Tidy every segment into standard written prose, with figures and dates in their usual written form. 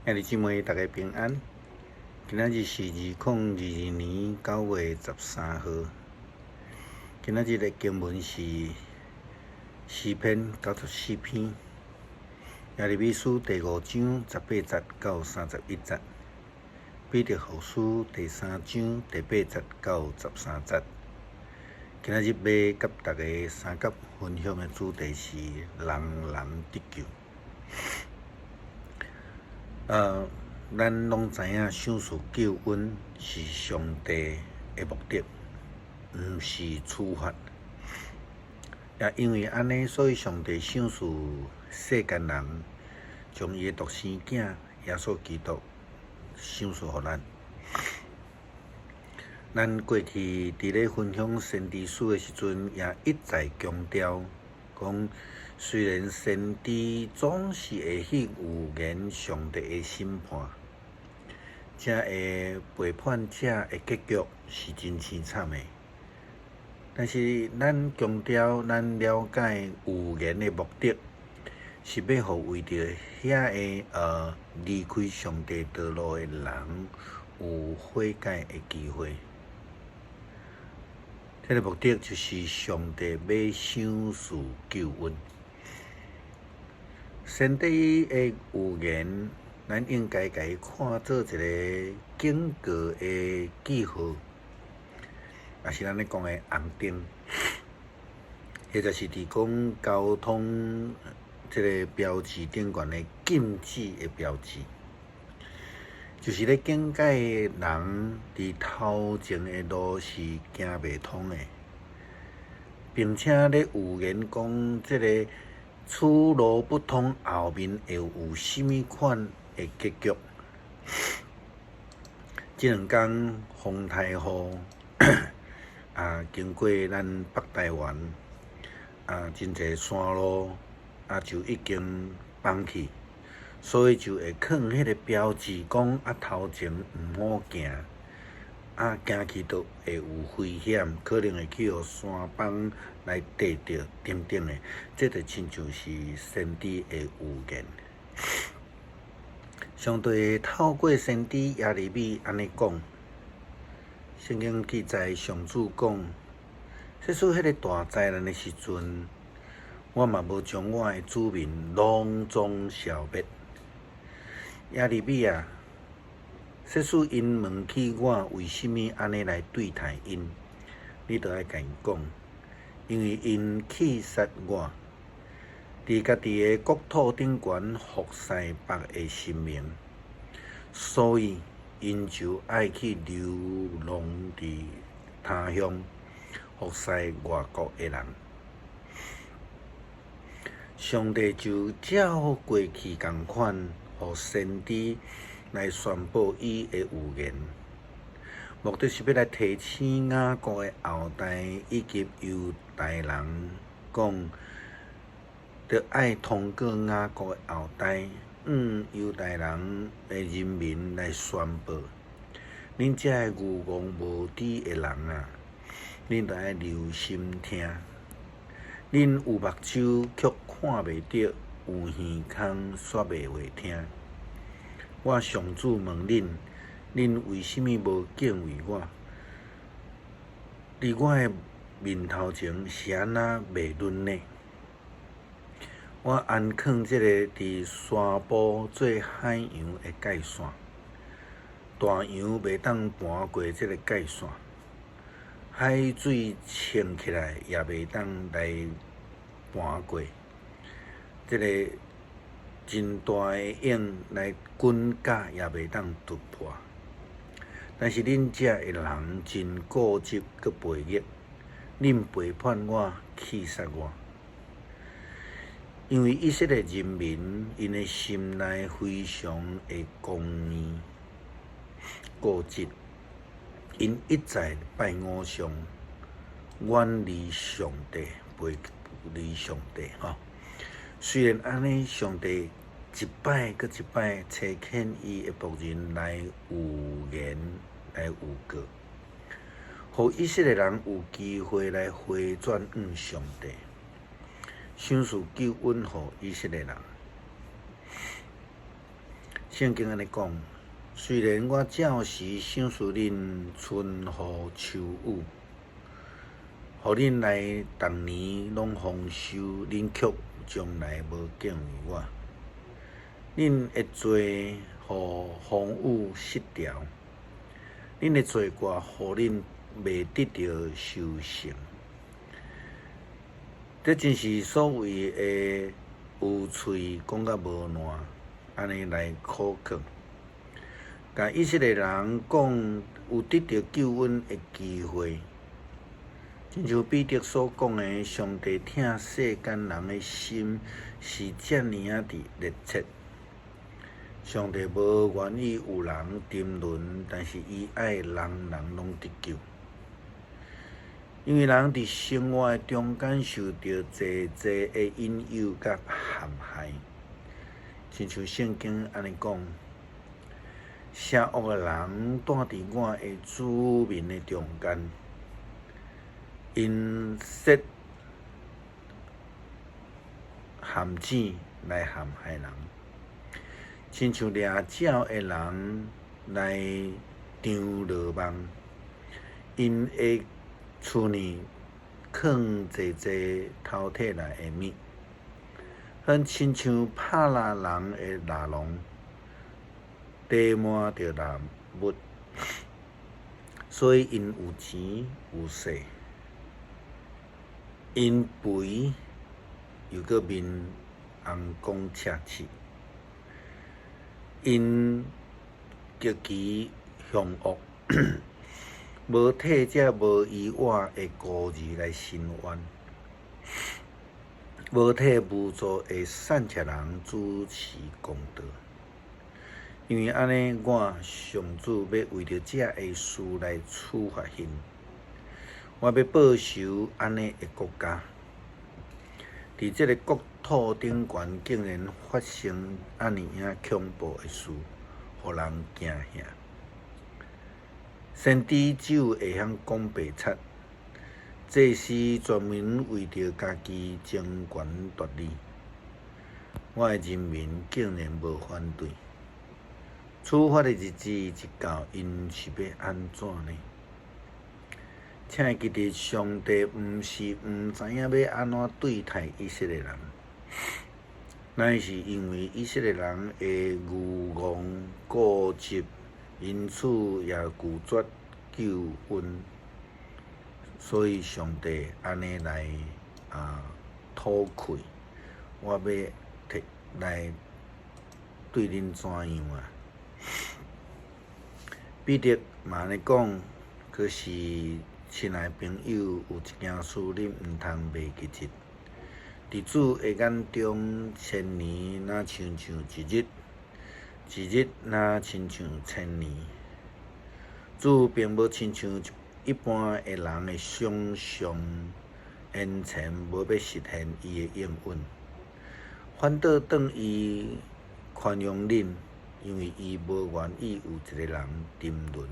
兄弟姊妹，大家平安。今仔日是2022年9月13號。今仔日的經文是詩篇94篇，耶利米書第五章18節到31節，彼得後書第三章第八節到13節。今仔日欲佮大家相佮分享的主題是人人得救。咱攏知影，賞賜救恩是上帝的目的，毋是處罰。也因為按呢，所以上帝賞賜世間人，將伊的獨生囝耶穌基督賞賜予咱。咱過去佇咧分享先知書的時陣，也一再強調講，雖然先知總是會去預言上帝的審判，這个背叛者的結局是真凄慘的。但是咱強調，咱了解預言的目的，是欲予為著遐个離開上帝道路的人有悔改的機會。這個目的就是上帝欲賞賜救恩。先知的預言，咱應該共伊看做一个警告的記號，也是咱咧講的紅燈，或者是佇講交通這個標誌頂懸的禁止的標誌，就是咧警戒人佇頭前的路是行袂通的，並且咧預言講這个此路不通，後面會有啥物款的結局？這兩工風台雨啊，經過咱北台灣啊，真濟山路啊就已經崩去，所以就會囥彼个標誌，講啊頭前毋好行，啊行去就會有危險，可能會去予山崩來硩著等等的，這就親像是先知的預言。上帝透過先知耶利米按呢講，聖經記載上主講，即使彼个大災難的時陣，我嘛無將我的子民攏總消滅。耶利米啊，即使𪜶問起我為啥物按呢來對待𪜶，你著愛共𪜶講，因為𪜶棄殺我，佇家己的國土頂懸服侍別个神明，所以𪜶就愛去流浪佇他鄉，服侍外國的人。上帝就照過去仝款，予先知來宣布伊的預言，目的是欲來提醒雅各的後代以及猶大人，講，著愛通過雅各的後代，向猶大人的人民來宣布：恁這个愚戇無知的人啊，恁著愛留心聽。恁有目睭卻看袂著，有耳孔煞袂話聽。我上主問恁：恁為啥物無敬畏我？佇我的面頭前是按怎賣卵呢？我安囥這个佇山坡做海洋的界線，大洋袂當盤過這个界線，海水衝起來也袂當來盤過，這个真大的湧來滾絞也袂當突破。但是恁遮的人真固執，閣背逆，恁背叛我，棄殺我。因為以色列人民𪜶的心內非常的剛硬固執，𪜶一再拜偶像，遠離上帝，背離上帝。吼，雖然按呢，上帝一擺閣一擺差遣伊的僕人來預言、來預告，予以色列人有機會來回轉向上帝。賞賜救恩予以色列人。聖經按呢講，雖然我照時賞賜恁春雨秋雨，予恁來逐年攏豐收，恁卻從來無敬畏我。恁的罪予風雨失調，恁的罪過予恁袂得著收成。這真是所謂的有喙講甲無爛，按呢來苦勸，共以色列人講有得著救恩的機會。親像彼得所講的，上帝疼世間人的心是遮爾仔的熱切。上帝無願意有人沉淪，但是伊愛人人攏得救。因為人佇生活的中間受著濟濟的引誘佮陷害，親像聖經按呢講：邪惡的人住佇我的子民的中間，𪜶設陷阱來陷害人，親像掠鳥的人來張羅網，𪜶的厝內囥濟濟偷提來的物，好親像拍獵人的獵籠，缀滿著獵物，所以𪜶有錢有勢，𪜶肥又閣面紅講赤齒，𪜶極其兇惡。無替這無依倚的孤兒來伸冤，無替無助的散赤人主持公道。因為按呢，我上主欲為著這个事來處罰𪜶，我欲報仇按呢的國家。佇這个國土頂懸竟然發生按呢樣恐怖的事，予人驚嚇。先知只有會曉講白賊，祭司專門為著家己爭權奪利。我的人民竟然無反對，處罰的日子一到，𪜶是欲按怎呢？請會記得，上帝毋是毋知影欲按怎對待以色列人，乃是因為以色列人的愚戇固執。因此也拒絕救恩，所以上帝按呢來吐氣，我欲提來對恁怎樣啊？彼得嘛按呢講，可是親愛朋友，有一件事恁毋通袂記得，佇主的眼中，千年若親像一日。一日若親像千年，主並無親像一般的人的想像，延遲無欲實現伊的應允，反倒當伊寬容恁，因為伊無願意有一个人沉淪，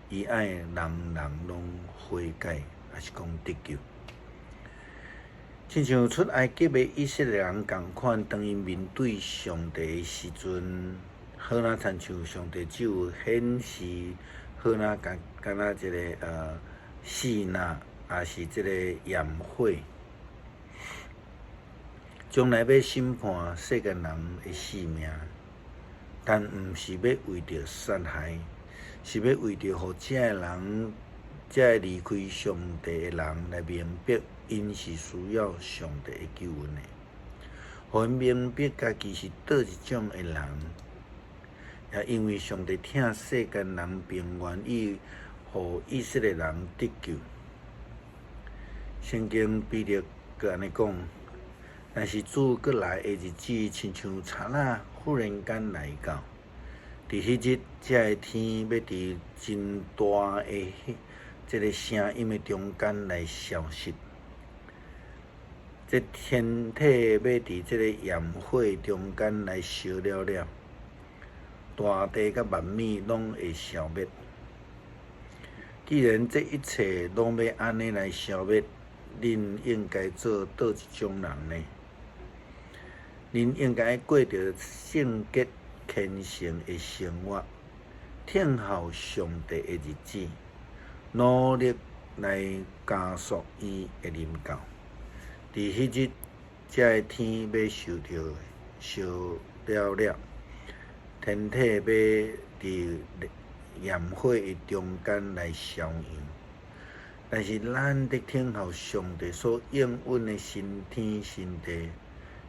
伊愛人人攏悔改，抑是講得救。親像出埃及的以色列人仝款，當𪜶面對上帝的時陣，好若親像上帝只有顯示，好若敢敢若這个死衲，抑是這个炎火，將來欲審判世間人的性命，但毋是欲為著殺害，是欲為著予這个人，這个離開上帝的人來明白。𪜶是需要上帝的救恩的，予𪜶明白家己是佗一種的人，也因為上帝疼世間人，並願意予以色列人得救。聖經彼得閣按呢講，但是主閣來的日子，親像賊仔忽然間來到，佇彼日，這个天欲佇真大的這个聲音的中間來消失。這天體欲佇這个炎火中間來燒了了，大地佮萬物攏會消滅。既然這一切攏欲按呢來消滅，恁應該做佗一種人呢？恁應該過著聖潔、虔誠的生活，等候上帝的日子，努力來加速伊的臨到。佇彼日，這个天欲受著燒了了，天體欲佇炎火的中間來消融。但是咱佇等候上帝所應允的新天新地，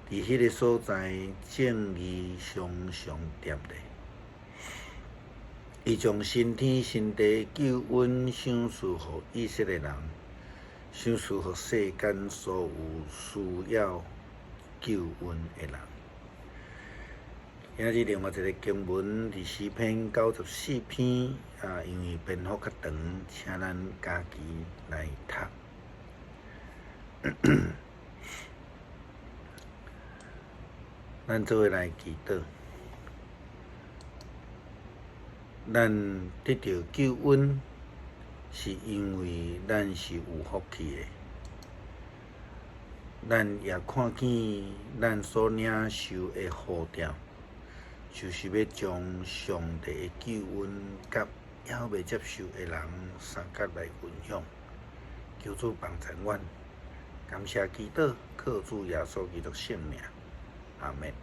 佇彼个所在，正義常常踮咧。伊將新天新地的救恩賞賜予以色列人，賞賜予世間所有需要救恩的人。今仔日另外一個經文，佇詩篇94篇啊，因為篇幅較長，請咱家己來讀。咱做伙來祈禱。咱得著救恩，是因為咱是有福氣的。咱也看見咱所領受的呼召，就是欲將上帝的救恩佮猶未接受的人相佮來分享。求主幫助阮，感謝祈禱，靠主耶穌基督聖名，阿們。